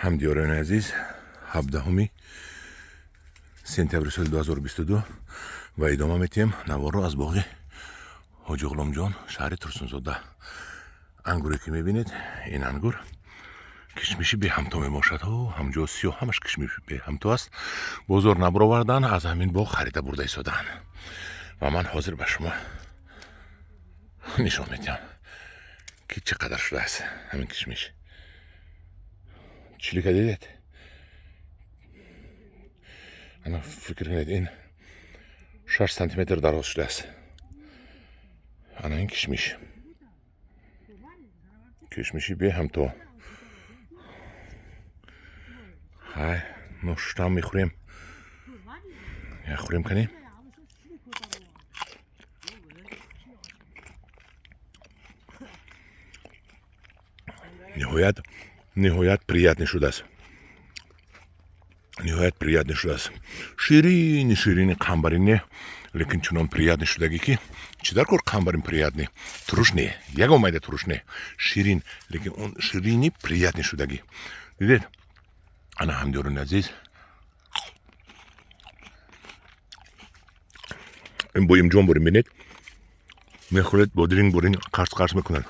Ҳамдиёрони азиз, 17 сентябри соли 2022 ва идома метиҳем наворро аз боғи Ҳоҷи Ғуломҷон, шаҳри Турсунзода. Ангуре, ки мебинед, ин ангур кишмиши беҳамто мебошад. Ҳамҷо сиёҳ, ҳамаш кишмиши беҳамто аст. Бозор набаровардан, аз ҳамин боғ харида бурда истодаанд ва ман ҳозир ба шумо нишон медиҳам, ки чӣ қадар шудааст ҳамин кишмиш. Чилика дидед? Ана, фикр кунед, ин 6 сантиметр дароз шудааст. Ана ин кишмиш, кишмиши беҳамто. Ҳай, ношуштаам мехӯрем, як хӯрем канем. Ниҳоят, ниҳоят приятный шудааст, ниҳоят приятный шудааст. Ширини ширини, қамбарин не, лекин чунон приятный шудагӣ, ки чӣ дар кор қамбарин приятный, туруш не, ягон майда туруш не, ширин, лекин он ширини приятный шудагӣ. Дидед? Ана, ҳамдиёрони азиз, ин боимҷон борин, бинед, мехӯред, бодиринг борин қарс қарс мекунад.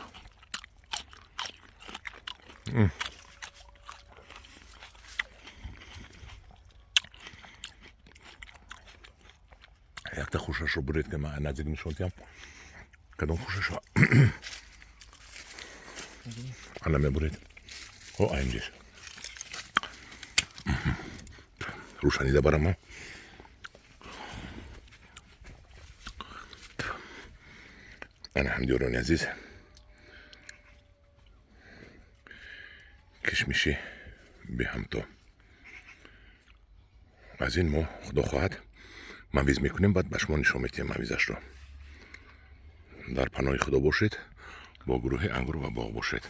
Якта хушашро буред, ки ман наздик нишон диҳам, кадом хушашро. Ана, мебуред. О, аинҷиш рӯшанида барам ман. Ана, ҳамдиёрони азиз, кишмиши беҳамто. Аз ин мо, худо хоҳад, мавиз мекунем, баъд ба шумо нишон медиҳем мавизашро. Дар паноҳи Худо бошед, бо гурӯҳи «Ангур ва боғ» бошед.